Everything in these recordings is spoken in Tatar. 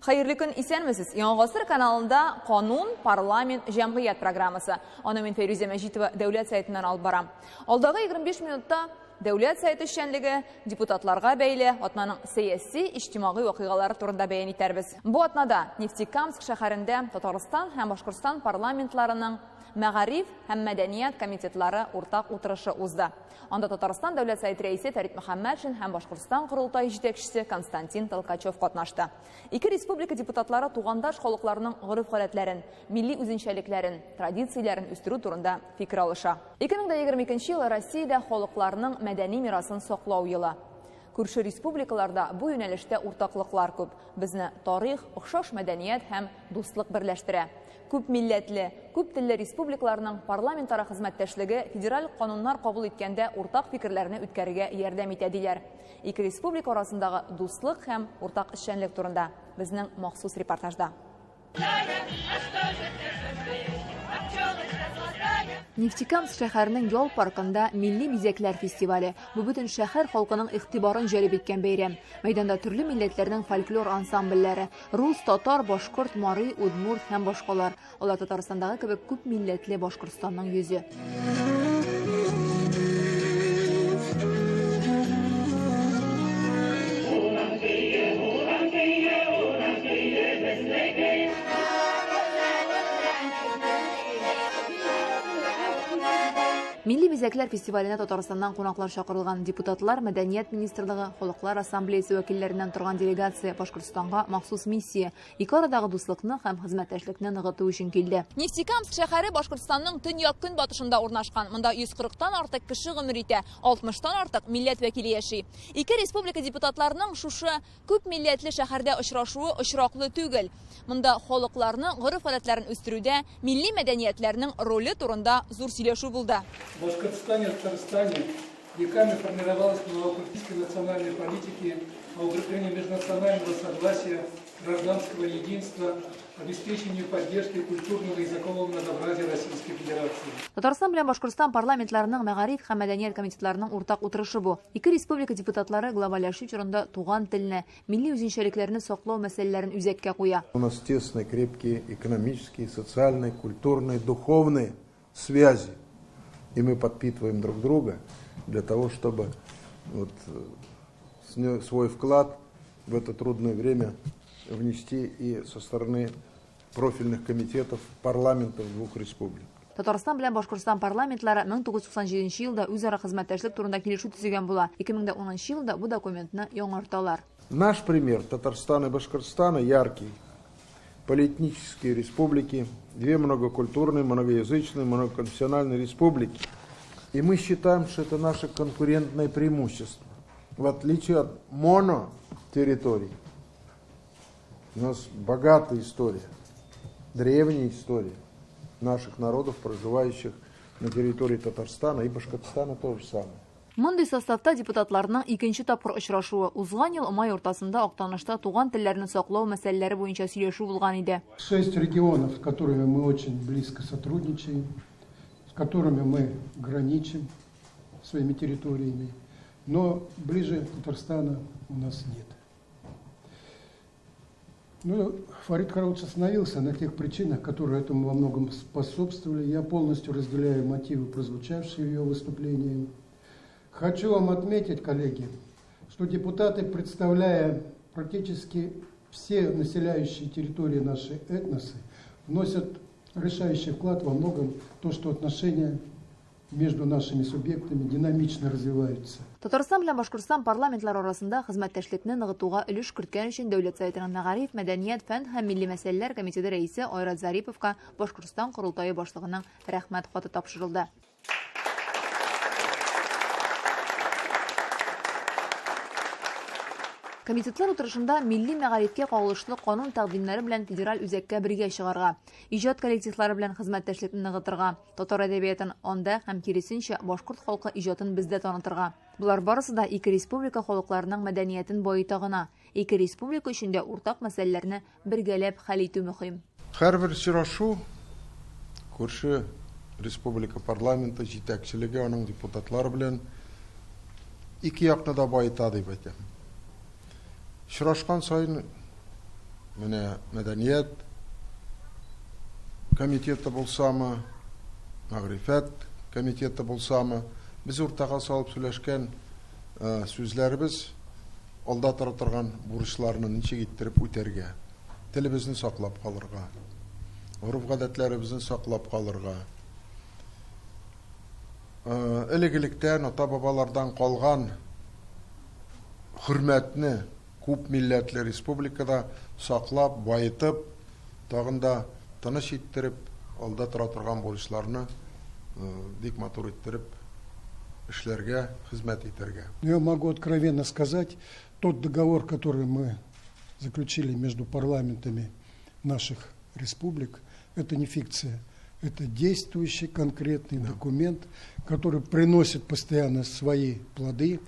Хәерле көн, исәнмесез! Яңа гасыр каналында Канун, парламент, җәмгыять программасы. Аны мин Фәйрүзә Мәҗитова Дәүләт Советыннан алып барам. Алдагы 25 минутта Дәүләт Советы эшчәнлеге, депутатларга бәйле атнаның сәяси, иҗтимагый вакыйгалары турында бәян итәрбез. Бу атнада Нефтекамск шәһәрендә Татарстан һәм Башкортстан парламентларының Мәгариф һәм мәдәният комитетлары уртак утырышы узды. Анда Татарстан Дәүләт Советы Рәисе Фәрит Мөхәммәтшин һәм Башкортстан Корылтае җитәкчесе Константин Толкачев катнашты. Ике республика депутатлары тугандаш халыкларның гореф-гадәтләрен, милли үзенчәлекләрен, традицияләрен үстерү турында фикер алыша. 2022 ел Россиядә халыкларның мәдәни мирасын саклау елы. Күрше республикаларда бу юнәлештә уртаклыклар күп. Безне тарих, охшаш мәдәният һәм дуслык берләштерә. Күп милләтле, күп телле республикаларның парламентара хезмәттәшлеге федераль кануннар кабул иткәндә уртак фикерләрне үткәрергә ярдәм итә, диләр. Ике республика арасындагы дуслык һәм уртак эшчәнлек турында безнең махсус репортажда. Нефтекамск шәһәренең ял паркында милли бизәкләр фестивале. Бу бөтен шәһәр халкының игътибарын җәлеп иткән бәйрәм. Мәйданда төрле милләтләрнең фольклор ансамбльләре, рус, татар, башкорт, мари, удмурт һәм башкалар. Алар Татарстандагы кебек күп милләтле Башкортстанның йөзе. Милли бизәкләр фестиваленә Татарстаннан кунаклар чакырылган. Депутатлар, Мәдәният министрлыгы, Халыклар ассамблеясе вәкилләреннән торган делегация Башкортстанга махсус миссия, ике арадагы дуслыкны һәм хезмәттәшлекне ныгыту өчен килде. Нефтекамск шәһәре Башкортстанның төньяк-көнбатышында урнашкан. Монда 140 тан артык кеше гомер итә, 60 тан артык милләт вәкиле яши. Ике республика депутатларының шушы күп милләтле шәһәрдә очрашуы очраклы түгел. Монда халыкларның гореф-гадәтләрен үстерүдә милли мәдәниятләрнең роле турында зур сөйләшү булды. В Башкортостане и Татарстане веками формировалась многокультурной национальной политики по укреплению межнационального согласия, гражданского единства, обеспечению поддержки культурного и языкового многообразия Российской Федерации. Татарстан белән Башкортстан парламентларының мәгариф һәм мәдәният комитетларының уртак утырышы бу. Ике республика депутатлары глобальләшү чорында туган телне, милли үзенчәлекләрне саклау мәсьәләләрен үзәккә куя. У нас тесные, крепкие экономические, социальные, культурные, духовные связи. И мы подпитываем друг друга для того, чтобы вот свой вклад в это трудное время внести и со стороны профильных комитетов парламентов двух республик. Татарстан белән Башкортстан парламентлары 1997 елда үзара хезмәттәшлек турында килешү төзегән була. 2010 елда бу документны яңарталар. Наш пример Татарстана и Башкортостана яркий. Полиэтнические республики, две многокультурные, многоязычные, многоконфессиональные республики. И мы считаем, что это наше конкурентное преимущество, в отличие от монотерриторий. У нас богатая история, древняя история наших народов, проживающих на территории Татарстана и Башкортостана тоже самое. Мондый составта депутатларның икенче тапкыр очрашуы. Узган ел май уртасында Актанышта туган телләрне саклау мәсьәләләре буенча сөйләшү булган иде. Шесть регионов, с которыми мы очень близко сотрудничаем, с которыми мы граничим своими территориями, но ближе Татарстана у нас нет. Ну, Фарид Караулович остановился на тех причинах, которые этому во многом способствовали. Я полностью разделяю мотивы, прозвучавшие в ее выступлении. Хочу вам отметить, коллеги, что депутаты, представляя практически все населяющие территории нашей этносы, вносят решающий вклад во многом то, что отношения между нашими субъектами динамично развиваются. Татарстан белән Башкортстан парламентлары арасында хезмәттәшлекне ныгытуга өлеш керткән өчен Дәүләт Советының Мәгариф, мәдәният, фән һәм милли мәсьәләләр комитеты рәисе Айрат Зариповка Башкортстан Корылтае башлыгының Рәхмәт хаты тапшырылды. Комитетлар утырышында милли мәгарифкә кагылышлы канун тәкъдимнәре белән федераль үзәккә бергә чыгарга, иҗат коллективлары белән хезмәттәшлекне ныгытырга, Татар әдәбиятын анда һәм киресенчә, башкорт халкы иҗатын бездә танытырга. Болар барысы да ике республика халыкларының мәдәниятен баета гына. Ике республика өчен дә уртак мәсьәләләрне бергәләп хәл итү мөһим. Һәрбер очрашу күрше республика парламенты җитәкчелеге, аның депутатлары белән ике якны да баета дип әйтәм. Очрашкан саен Менә мәдәният комитеты булсамы, мәгърифәт комитеты булсамы, без уртага салып сөйләшкән сүзләребез алда тора торган бурычларны ничек иттереп үтәргә, телебезне саклап калырга, гореф-гадәтләребезне саклап калырга, элек-электән ата-бабалардан калган хөрмәтне күп милләтле республикада саклап, баетып, тагын да тыныч иттереп, алда тора торган бурычларны бик матур иттереп эшләргә, хезмәт итәргә. Я могу откровенно сказать, тот договор, который мы заключили между парламентами наших республик, это не фикция. Это действующий конкретный документ, который приносит постоянно свои плоды.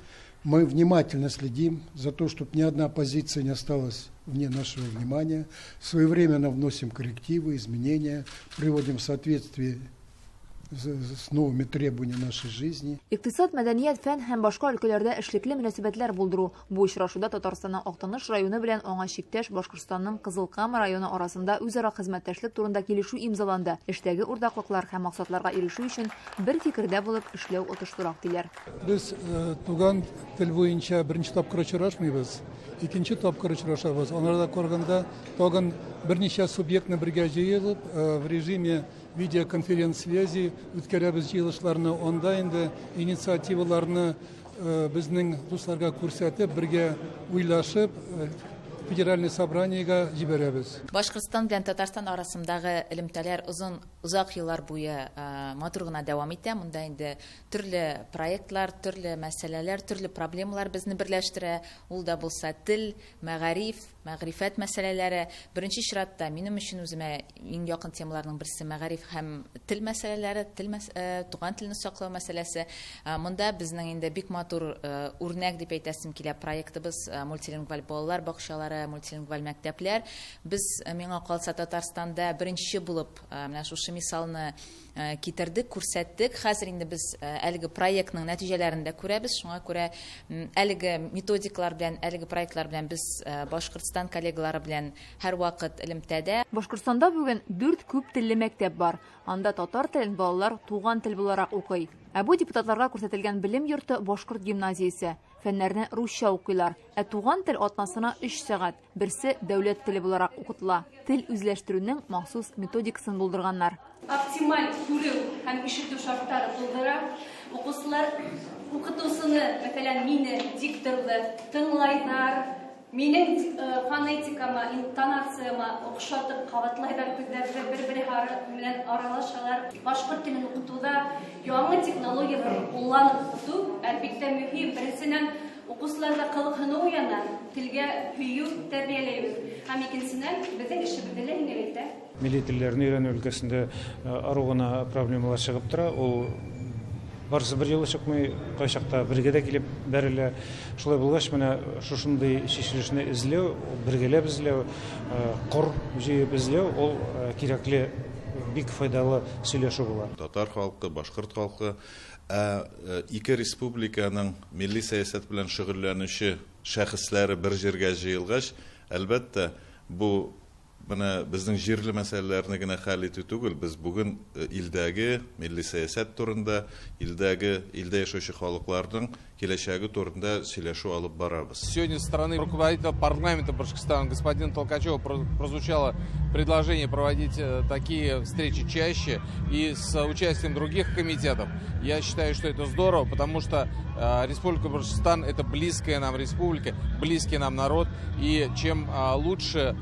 Мы внимательно следим за то, чтобы ни одна позиция не осталась вне нашего внимания. Своевременно вносим коррективы, изменения, приводим в соответствие с новыми требованиями нашей жизни. Икътисад, мәдәният, фән һәм башка өлкәләрдә эшлекле мөнәсәбәтләр булдыру. Бу очрашуда Татарстанның Актаныш районы белән аңа чиктәш Башкортстанның Кызыл Кама районы арасында үзара хезмәттәшлек турында килешү имзаланды. Эштәге уртаклыклар һәм максатларга ирешү өчен бер фикердә булып эшләү отышлырак, диләр. Без туган тел буенча беренче тапкыр очрашмыйбыз, икенче тапкыр очрашабыз. Анарда караганда тагын берничә субъектны бергә җыелып, в режиме видеоконференц-связи үткәрәбез җыелышларны. Анда инде инициативаларны безнең дусларга күрсәтеп, бергә уйлашып, федеральный собраниега җибәрәбез. Башкортстан белән Татарстан арасындагы элемтәләр озын озак еллар буе матур гына дәвам итә. Монда инде төрле проектлар, төрле мәсьәләләр, төрле проблемалар безне берләштерә. Ул да булса тел, мәгариф, мәгърифәт мәсьәләләре. Беренче чиратта минем өчен үземә иң якын темаларның берсе мәгариф һәм тел мәсьәләләре, тел туган телне саклау мәсьәләсе. Монда безнең инде бик матур үрнәк дип әйтәсем килә проектыбыз мультилингваль балалар бакчалары, мультилингваль мәктәпләр. Без, миңа калса, Татарстанда беренче булып менә шушы мисалны китердек, күрсәттек. Хәзер инде без әлеге проектның нәтиҗәләрен дә күрәбез. Шуңа күрә әлеге методикалар белән, әлеге проектлар белән без Башкортстан коллегалары белән һәрвакыт элемтәдә. Башкортстанда бүген 4 күп телле мәктәп бар. Анда татар телен балалар туган тел буларак укый. Ә бу депутатларга күрсәтелгән белем йорты башкорт гимназиясе. Фәннәрне русча укыйлар. Ә туган тел атнасына 3 сәгать, берсе дәүләт теле буларак укытыла. Тел үзләштерүнең махсус методикасын булдырганнар. Оптималь күрү һәм ишетү шартлары булдыра. Укучылар укытучыны, мәсәлән, мине, дикторны тыңлайлар, минем фонетикама, интонацияма охшатып кабатлайлар, күзләрдә бер-бере белән аралашалар. Башкорт телен укытуда яңа технологияләр кулланып укыту әлбиттә мөһим. Беренчедән, укучыларда кызыксыну уяна, телгә һөю тәрбияләйбез. Һәм икенчедән, безнең эшебезне дә җиңеләйтә. Милли телләрне өйрәнү өлкәсендә ару гына проблемалар чыгып тора. Ул барысы бер юлы чыкмый, кайчакта бергә дә килеп бәрелә. Шулай булгач, менә шушындый чишелешне эзләү, бергәләп эзләү, кор җыеп эзләү, ул кирәкле, бик файдалы сөйләшү була. Татар халкы, башкорт халкы, ике республиканың милли сәясәт белән шөгыльләнүче шәхесләре бер җиргә җыелгач, әлбәттә, бу менә безнең җирле мәсьәләләрне генә хәл итү түгел, без бүген илдәге милли сәясәт турында, илдәге, илдә яшәүче халыкларның киләчәге турында сөйләшү алып барабыз. Сегодня со стороны руководителя парламента Башкортостана господина Толкачева прозвучало предложение проводить такие встречи чаще и с участием других комитетов. Я считаю, что это здорово, потому что Республика Башкортостан — это близкая нам республика, близкий нам народ, и чем лучше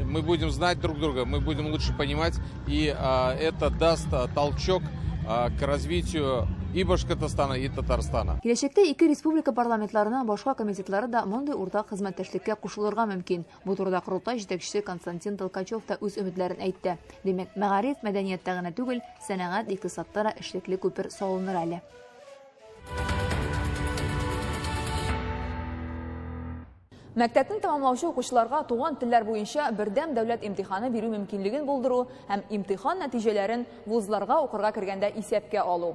мы будем знать друг друга, мы будем лучше понимать, и это даст толчок к развитию и Башкортостана, и Татарстана. Киләчәктә ике республика парламентларының башка комитетлары да мондый уртак хезмәттәшлеккә кушылырга мөмкин. Бу турыда Корылтай җитәкчесе Константин Толкачев та үз өметләрен әйтте. Димәк, мәгариф, мәдәнияттә генә түгел, сәнәгать, икътисадта да эшлекле күпер салыныр әле. Мәктәпне тәмамлаучы укучыларга туган телләр буенча бердәм дәүләт имтиханы бирү мөмкинлеген булдыру һәм имтихан нәтиҗәләрен вузларга укырга кергәндә исәпкә алу.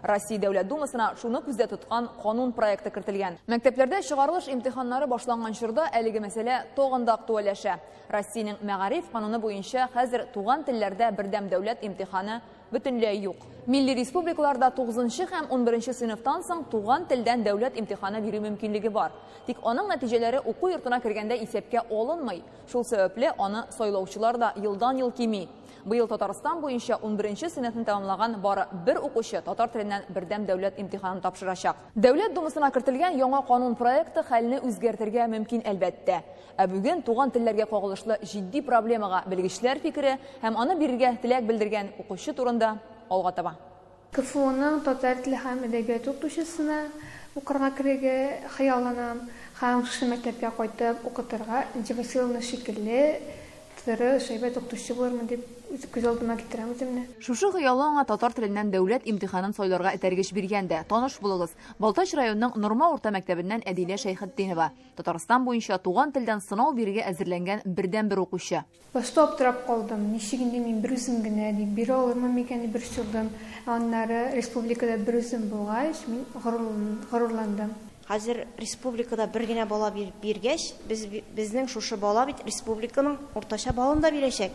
Россия Дәүләт Думасына шуны күздә тоткан канун проекты кертелгән. Мәктәпләрдә чыгарылыш имтиханнары башланган чорда әлеге мәсьәлә тагын да актуальләшә. Россиянең мәгариф кануны буенча хәзер туган телләрдә бердәм дәүләт имтиханы бөтенләй юк. Милли республикаларда 9 һәм 11 сыйныфтан соң туган телдән дәүләт имтиханы бирү мөмкинлеге бар. Тик аның нәтиҗәләре уку йортына кергәндә исәпкә алынмый. Шул сәбәпле аны сайлаучылар да елдан-ел кими. Быел Татарстан буенча 11 сыйныфны тәмамлаган бары бер укучы татар теленнән бердәм дәүләт имтиханын тапшырачак. Дәүләт Думасына кертелгән яңа канун проекты хәлне үзгәртергә мөмкин, әлбәттә. Ә бүген туган телләргә кагылышлы җитди проблемага белгечләр фикере һәм аны бирергә теләк белдергән укучы турында алга таба. КФУның татар теле һәм әдәбияты укытучысына укырга керергә хыялланам һәм шушы мәктәпкә кайтып укытырга Энҗе Василовна шикелле тырыш, әйбәт укытучы булырмын дип күз алдыма китерәм үземне. Шушы хыялы аңа татар теленнән дәүләт имтиханын сайларга этәргеч биргән дә. Таныш булыгыз, Балтач районының Норма урта мәктәбеннән Әдилә Шәйхетдинова. Татарстан буенча туган телдән сынау бирергә әзерләнгән бердәнбер укучы. Башта аптырап калдым, ничек инде мин берүзем генә дип, бирә алырмын микән дип борчылдым. Ә аннары республикада берүзем булгач, мин горурландым. Хәзер республикада бер генә бала биргәч, без, безнең шушы бала бит республиканың уртача балын да бирәчәк.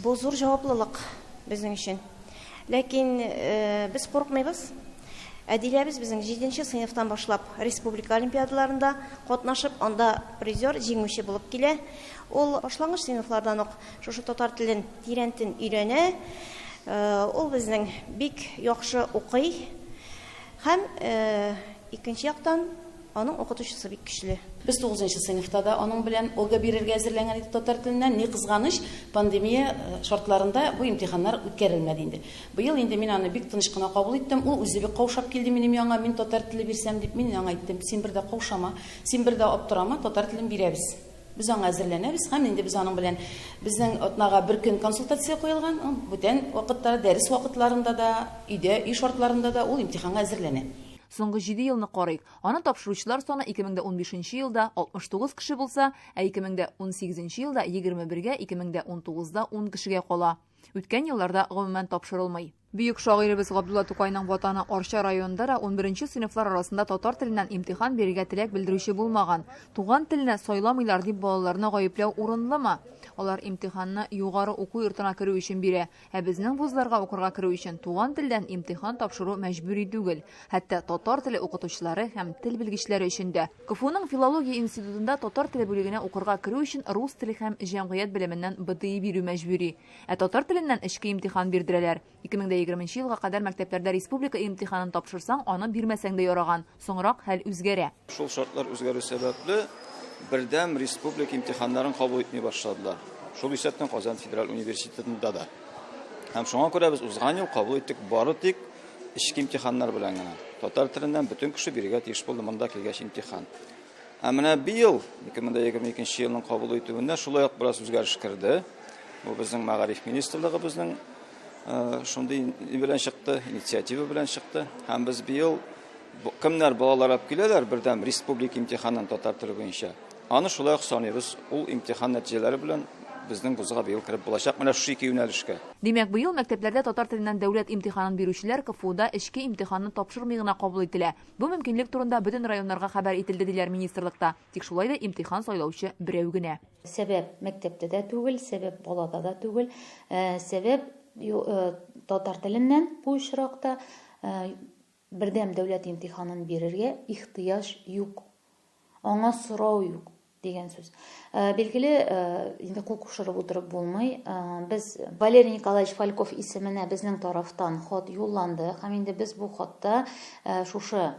Бу зур җаваплылык безнең өчен. Ләкин без курыкмыйбыз. Әдиләбез безнең җиденче сыйныфтан башлап республика олимпиадаларында катнашып, анда призер, җиңүче булып килә. Ул башлангыч сыйныфлардан ук шушы татар телен тирәнтен өйрәнә. Ул безнең бик яхшы укый һәм икенче яктан аның укытучысы бик көчле. Без тугызынчы сыйныфта да аның белән ОГЭ бирергә әзерләнгән идек татар теленнән. Ни кызганыч, пандемия шартларында бу имтиханнар үткәрелмәде инде. Быел инде мин аны бик тыныч кына кабул иттем. Ул үзе бик каушап килде минем янга, мин татар теле бирсәм дип. Мин аңа әйттем, син бер дә каушама, син бер дә аптырама, татар телен бирәбез. Без аңа әзерләнәбез һәм инде без аның белән безнең атнага бер көн консультация куелган, бүтән вакытлары, дәрес вакытларында да, өйдә, өй шартларында да ул имтиханга әзерләнә. Соңгы 7 елны карыйк. Аны тапшыручылар саны 2015 елда 69 кеше булса, ә 2018 елда 21-гә, 2019-да 10 кешегә кала. Үткән елларда гомумән тапшырылмый. Бөек шагыйребез Габдулла Тукайның ватаны Арча районында да 11 сыйныфлар арасында татар теленнән имтихан бирергә теләк белдерүче булмаган. Туган телне сайламыйлар дип балаларны гаепләү урынлымы? Алар имтиханны югары уку йортына керү өчен бирә, ә безнең вузларга укырга керү өчен туган телдән имтихан тапшыру мәҗбүри түгел. Хәтта татар теле укытучылары һәм тел белгечләре өчен дә. КФУның филология институтында татар теле бүлегенә укырга керү өчен рус теле һәм җәмгыять белеменнән БДИ бирү мәҗбүри. Ә татар теленнән эчке имтихан бирдерәләр. 2020 елга кадәр мәктәпләрдә республика имтиханын тапшырсаң, аны бирмәсәң дә яраган. Соңрак хәл үзгәрә. Шул шартлар үзгәрү сәбәпле бердәм республика имтиханнарын кабул итми башладылар. Шул исәптән Казан федераль университетында да. Һәм шуңа күрә без узган ел кабул иттек бары тик эчке имтиханнар белән генә. Татар теленнән бөтен кеше бирергә тиеш булды монда килгәч имтихан. Ә менә быел 2022 елның кабул итүендә шулай ук бераз үзгәреш керде. Бу безнең мәгариф министрлыгы безнең шундый белән чыкты, инициатива белән чыкты. Һәм без быел кемнәр балалар алып киләләр бердәм республика имтиханын татар теле буенча, аны шулай ук саныйбыз. Ул имтихан нәтиҗәләре белән безнең вузга быел кереп булачак менә шушы ике юнәлешкә. Димәк, быел мәктәпләрдә татар теленнән дәүләт имтиханын бирүчеләр КФУда эчке имтиханны тапшырмый гына кабул ителә. Бу мөмкинлек турында бөтен районнарга хәбәр ителде, диләр министрлыкта. Тик шулай да имтихан сайлаучы берәү генә. Сәбәп мәктәптә дә түгел, сәбәп балада да түгел. Сәбәп татар теленнән бу очракта бердәм дәүләт имтиханын бирергә ихтыяҗ юк. Аңа сорау юк дигән сүз. Билгеле, инде кул кушырып утырып булмый. Без Валерий Николаевич Фальков исеменә безнең тарафтан хат юлланды һәм инде без бу хатта шушы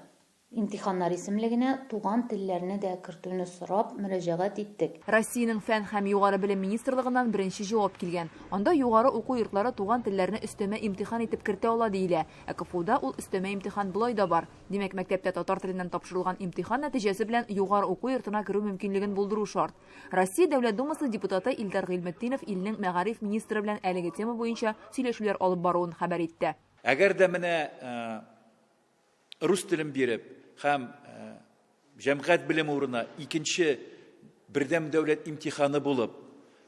имтиханнар исемлегенә туган телләрне дә кертүне сорап мөрәҗәгать иттек. Россиянең фән һәм югары белем министрлыгыннан беренче җавап килгән. Анда югары уку йортлары туган телләрне өстәмә имтихан итеп кертә ала диелә. Ә КФУда ул өстәмә имтихан болай да бар. Димәк, мәктәптә татар теленнән тапшырылган имтихан нәтиҗәсе белән югары уку йортына керү мөмкинлеген булдыру шарт. Россия Дәүләт Думасы депутаты Илдар Гыйльметдинов илнең мәгариф министры белән әлеге тема буенча сөйләшүләр алып баруын хәбәр итте. Әгәр дә менә рус телен биреп һәм җәмгыять белеме урынына икенче бердәм дәүләт имтиханы булып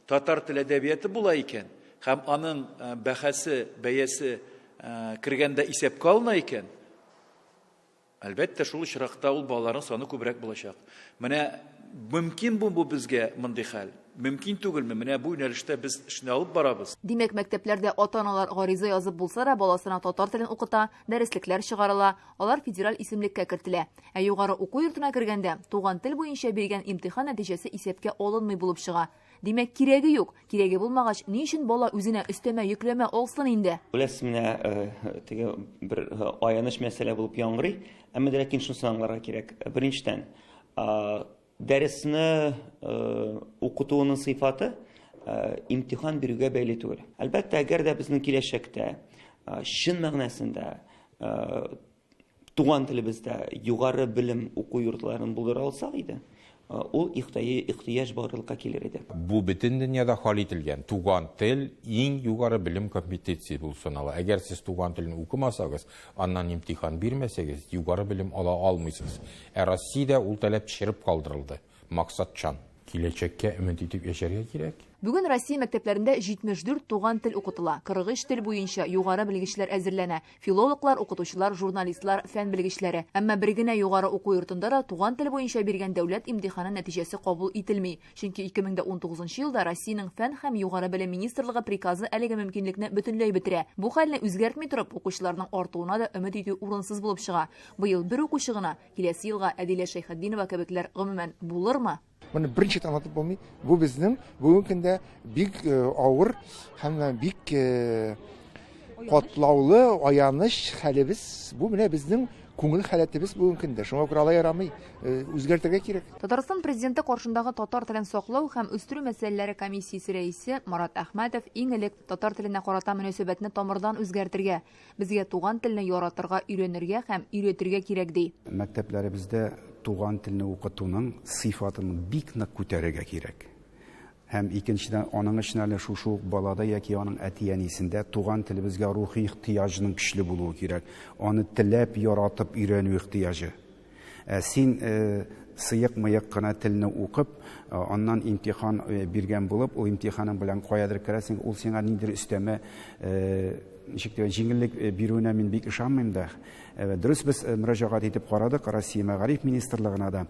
татар теле әдәбияты була икән һәм аның бәһасе, бәясе кергәндә исәпкә алына икән, әлбәттә, шул очракта ул балаларның саны күбрәк булачак. Менә мөмкин бу бу безгә мондый хәл? Мөмкин түгелме? Менә бу юнәлештә без эшне алып барабыз. Димәк, мәктәпләрдә ата-аналар гариза язып булса да, баласына татар телен укыта, дәреслекләр чыгарыла, алар федераль исемлеккә кертелә. Ә югары уку йортына кергәндә, туган тел буенча биргән имтихан нәтиҗәсе исәпкә алынмый булып чыга. Димәк, кирәге юк. Кирәге булмагач, ни өчен бала үзенә өстәмә йөкләмә алсын инде? Беләсез, менә теге бер аяныч мәсьәлә булып яңгырый, әмма дә ләкин шунысын аңларга кирәк. Беренчедән, дәресне укытуының сыйфаты имтихан бирүгә бәйле түгел. Әлбәттә, әгәр дә безнең киләчәктә чын мәгънәсендә туган телебездә югары белем уку йортларын булдыра алсак иде, ул ихтыяҗ барлыкка килер иде. Бу бөтен дөньяда хал ителгән туган тел иң югары белем компетенция булып санала. Әгәр сез туган телне укымасагыз, аннан имтихан бирмәсәгез, югары белем ала алмыйсыз. Ә Россиядә ул таләп төшереп калдырылды, максатчан. Киләчәккә өмет итеп яшәргә кирәк. Бүген Россия мәктәпләрендә 74 туган тел укытыла. 43 тел буенча югары белгечләр әзерләнә. Филологлар, укытучылар, журналистлар, фән белгечләре. Әмма бер генә югары уку йортында да туган тел буенча биргән дәүләт имтиханы нәтиҗәсе кабул ителми. Чөнки 2019 елда Россиянең Фән һәм югары белем министрлыгы приказы әлеге мөмкинлекне бөтенләй бетерә. Бу хәлне үзгәртми торып, укучыларның артуына да өмет итү урынсыз булып чыга. Быел бер укучы гына, киләсе елга Әдилә Шәйхетдинова кебекләр гомумән булырмы? Моны берничек тә аңлатып булмый. Бу безнең бүгенге көндә бик авыр һәм бик катлаулы, аяныч хәлебез. Бу менә безнең күңел халәтебез бүгенге көндә. Шуңа күрә алай ярамый, үзгәртергә кирәк. Татарстан Президенты каршындагы татар телен саклау һәм үстерү мәсьәләләре комиссиясе рәисе Марат Әхмәтов иң элек татар теленә карата мөнәсәбәтне тамырдан үзгәртергә, безгә туган телне яратырга, өйрәнергә һәм өйрәтергә кирәк, ди. Мәктәпләребездә туган телне укытуның сыйфатын бик нык күтәрергә кирәк. Һәм икенчедән, аның өчен әле шушы ук балада яки аның әти-әнисендә туган телебезгә рухи ихтыяҗның көчле булуы кирәк. Аны теләп, яратып өйрәнү ихтыяҗы. Ә син сыек-мыек кына телне укып, аннан имтихан биргән булып, ул имтиханың белән каядыр керәсең, ул сиңа ниндидер өстәмә ничек дип җиңеллек бирүенә мин бик ышанмыйм да. Дөрес, без мөрәҗәгать итеп карадык Россия мәгариф министрлыгына да,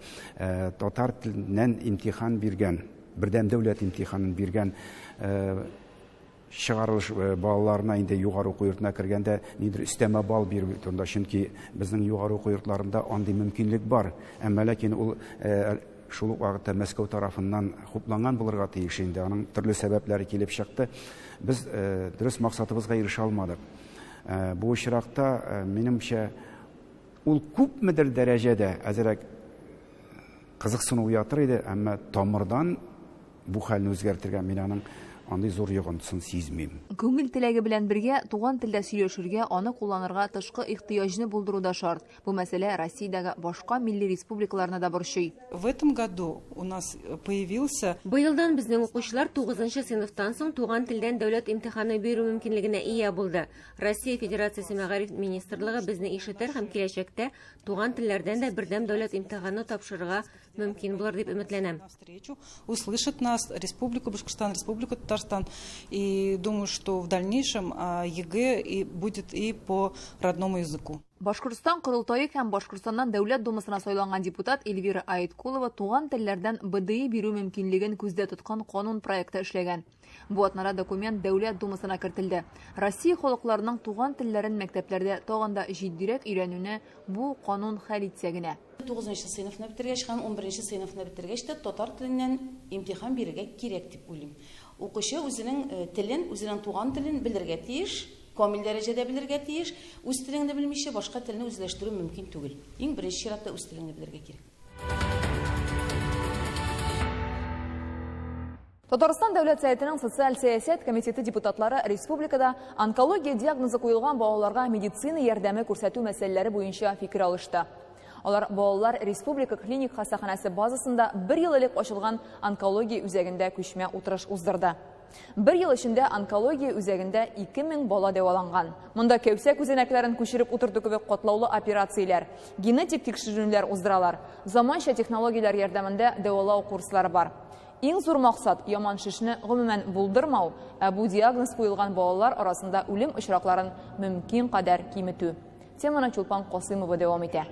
татар теленнән имтихан биргән, бердәм дәүләт имтиханын биргән чыгарылыш балаларына инде югары уку йортына кергәндә ниндидер өстәмә балл бирү турында, чөнки безнең югары уку йортларында андый мөмкинлек бар. Әмма ләкин ул шул ук вакытта Мәскәү тарафыннан хупланган булырга тиеш инде. Аның төрле сәбәпләре килеп чыкты. Без дөрес максатыбызга ирешә алмадык. Бу очракта, минемчә, ул күпмедер дәрәҗәдә әзерәк кызыксыну уятыр иде, әмма тамырдан бу хәлне үзгәртергә мин аның андый зур йогынтысын сизмим. Күңел теләге белән бергә туган телдә сөйләшергә, аны кулланырга тышкы ихтыяҗны булдыру да шарт. Бу мәсьәлә Россиядәге башка милли республикаларны да борчый. В этом году у нас появился Быелдан безнең укучылар 9 сыйныфтан соң туган телдән дәүләт имтиханы бирү мөмкинлегенә ия булды. Россия Федерациясе Мәгариф министрлыгы безне ишетер һәм киләчәктә туган телләрдән дә бердәм дәүләт имтиханы тапшырырга мөмкин булыр дип өметләнәм. Услышит нас Республику Башкортостан, Республику Татарстан. И думаю, что в дальнейшем ЕГЭ и будет и по родному языку. Башкортстан Корылтае һәм Башкортстаннан Дәүләт Думасына сайланган депутат Эльвира Аиткулова туган телләрдән БДИ бирү мөмкинлеген күздә тоткан канун проекты эшләгән. Бу атнада документ Дәүләт Думасына кертелде. Россия халыкларының туган телләрен мәктәпләрдә тагын да җитдирәк өйрәнүне бу канун хәл итсә генә. 9 сыйныфны бетергәч һәм 11 сыйныфны бетергәч тә татар теленнән имтихан бирергә кирәк дип уйлыйм. Укучы үзенең телен, үзенең туган телен белергә тиеш, камил дәрәҗәдә белергә тиеш. Үз телеңне белмичә башка телне үзләштерү мөмкин түгел. Иң беренче чиратта үз телеңне белергә кирәк. Татарстан Дәүләт Советының социаль сәясәт комитеты депутатлары республикада онкология диагнозы куелган балаларга медицина ярдәме күрсәтү мәсьәләләре буенча фикер алышты. Алар балалар республика клиник хастаханәсе базасында бер ел элек ачылган онкология үзәгендә күчмә утырыш уздырды. Бер ел эчендә онкология үзәгендә 2000 бала дәваланган. Монда кәүсә күзәнәкләрен күчереп утырту кебек катлаулы операцияләр, генетик тикшеренүләр уздыралар. Заманча технологияләр ярдәмендә дәвалау курслары бар. Иң зур максат, яман шешне гомумән булдырмау, ә бу диагноз куелган балалар арасында үлем очракларын мөмкин кадәр киметү. Теманы Чулпан Касыймова дәвам итә.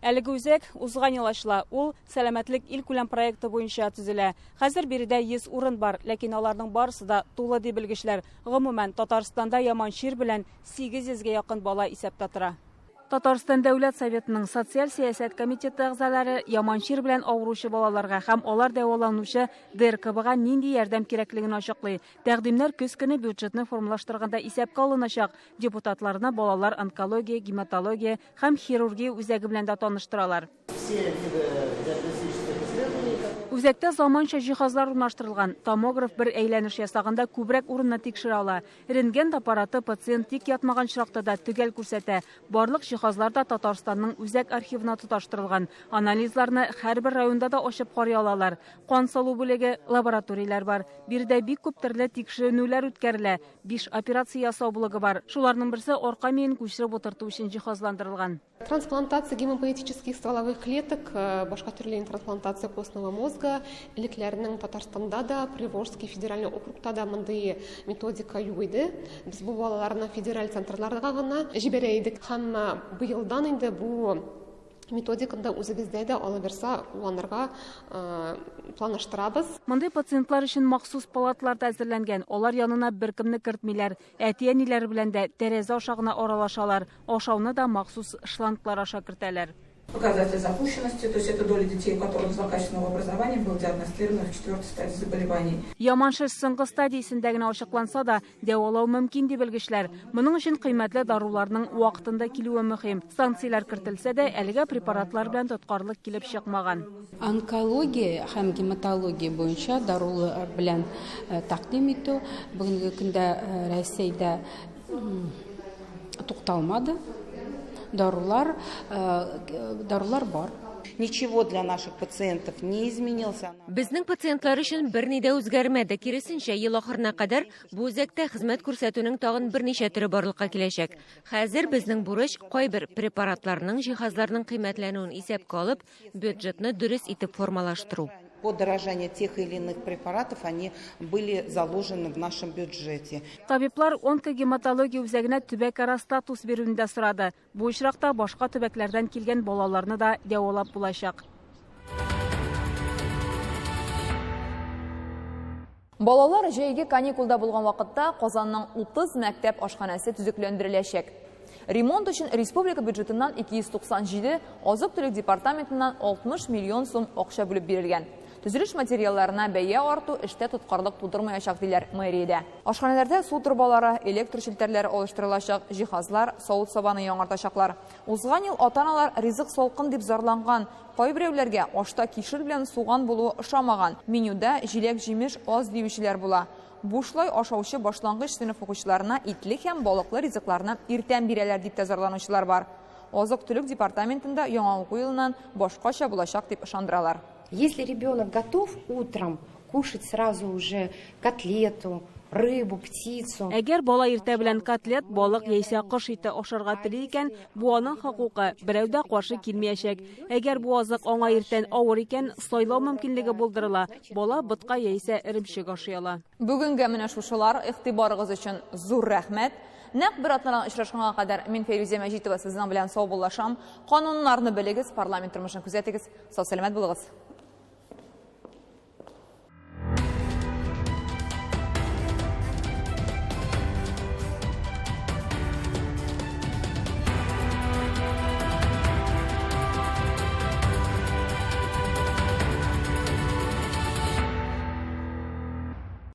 Әлеге үзәк узган ел ачыла. Ул Сәламәтлек илкүләм проекты буенча төзелә. Хәзер биредә 100 урын бар, ләкин аларның барысы да тулы, ди белгечләр. Гомумән, Татарстанда яман чир белән 800 гә якын бала исәптә тора. Татарстан Дәүләт Советының Социаль сәясәт комитеты әгъзалары яман чир белән авыручы балаларга һәм алар дәваланучы ДРКБга нинди ярдәм кирәклеген ачыклый. Тәкъдимнәр көз көне бюджетны формалаштырганда исәпкә алыначак. Депутатларны балалар онкология, гематология һәм хирургия үзәге белән дә таныштыралар. Үзәктә заманча җиһазлар урнаштырылган. Томограф бер әйләнеш ясаганда күбрәк урынны тикшерә ала. Рентген аппараты пациент тик ятмаган очракта да төгәл күрсәтә. Барлык җиһазлар да Татарстанның үзәк архивына тоташтырылган. Анализларны һәрбер районда да ачып карый алалар. Кан салу бүлеге, лабораторияләр бар. Биредә бик күп төрле тикшеренүләр үткәрелә. Биш операция ясау блогы бар. Шуларның берсе арка миен күчереп утырту өчен җиһазландырылган. Трансплантация гемопоэтических стволовых клеток, башка төрле трансплантация костного мозга, элекләрнең Татарстанда да, Приволжский федеральный округта да мондый методика юк иде. Без бу балаларны федераль центрларга гына җибәрә идек. Һәм быелдан инде бу методиканы да үзебездә дә алабирса кулланырга планлаштырабыз. Мондый пациентлар өчен махсус палаталар да әзерләнгән. Алар янына беркемне кертмиләр. Әти-әниләре белән дә тәрәзә аша гына аралашалар. Ашауны да махсус шланглар аша кертәләр. Показатель запущенности, то есть это доля детей, у которых злокачественного образования было диагностировано в четвертой стадии заболеваний. Яман шеш соңгы стадиясендә генә ачыкланса да, дәвалау мөмкин, ди белгечләр. Моның өчен кыйммәтле даруларның вакытында килүе мөһим. Санкцияләр кертелсә дә, әлегә препаратлар белән тоткарлык килеп чыкмаган. Онкология һәм гематология буенча дарулар белән тәкъдим итү бүгенге көндә Рәсәйдә тукталмады. Дарулар, дарулар бар. Ничего для наших пациентов не изменился. Безнең пациентлар өчен берни дә үзгәрмәде. Киресенчә, ел ахырына кадәр бу үзәктә хезмәт күрсәтүнең тагын берничә төре барлыкка киләчәк. Хәзер безнең бурыч кайбер препаратларның, җиһазларның кыйммәтләнүен исәпкә алып, бюджетны дөрес итеп формалаштыру. Подорожание тех или иных препаратов, они были заложены в нашем бюджете. Табиблар онкогематология үзәгенә төбәкара статус бирүне дә сорады. Бу очракта башка төбәкләрдән килгән балаларны да дәвалап булачак. Балалар җәйге каникулда булган вакытта Казанның 30 мәктәп ашханәсе төзекләндереләчәк. Ремонт өчен республика бюджетыннан 297, азык-төлек департаментыннан 60 миллион сум акча бүлеп бирелгән. Төзелеш материалларына бәя арту эштә тоткарлык тудырмаячак, диләр мэриядә. Ашханәләрдә су торбалары, электр челтәрләре алыштырылачак, җиһазлар, савыт-сабаны яңартачаклар. Узган ел ата-аналар ризык салкын дип зарланган. Кайберәүләргә ашта кишер белән суган булуы ошамаган. Менюда җиләк-җимеш аз диючеләр була. Бушлай ашаучы башлангыч сыйныф укучыларына итле һәм балыклы ризыкларны иртән бирәләр дип тә зарланучылар бар. Азык-төлек департаментында яңа уку елыннан башкача булачак дип ышандыралар. Если ребенок готов утром кушать сразу уже котлету, рыбу, птицу. Әгәр бала иртә белән котлет, балык яисә кош ите ашарга тели икән, бу аның хокукы, берәү дә каршы килмәячәк. Әгәр бу азык аңа иртән авыр икән, сайлау мөмкинлеге булдырыла. Бала ботка яисә эремчек ашый ала. Бүгенгә менә шушылар. Игътибарыгыз өчен зур рәхмәт. Нәкъ бер атнадан очрашканга кадәр мин Фәйрүзә Мәҗитова сезнең белән саубуллашам. Кануннарны белегез, парламент тормышын күзәтегез. Сау-сәламәт булыгыз.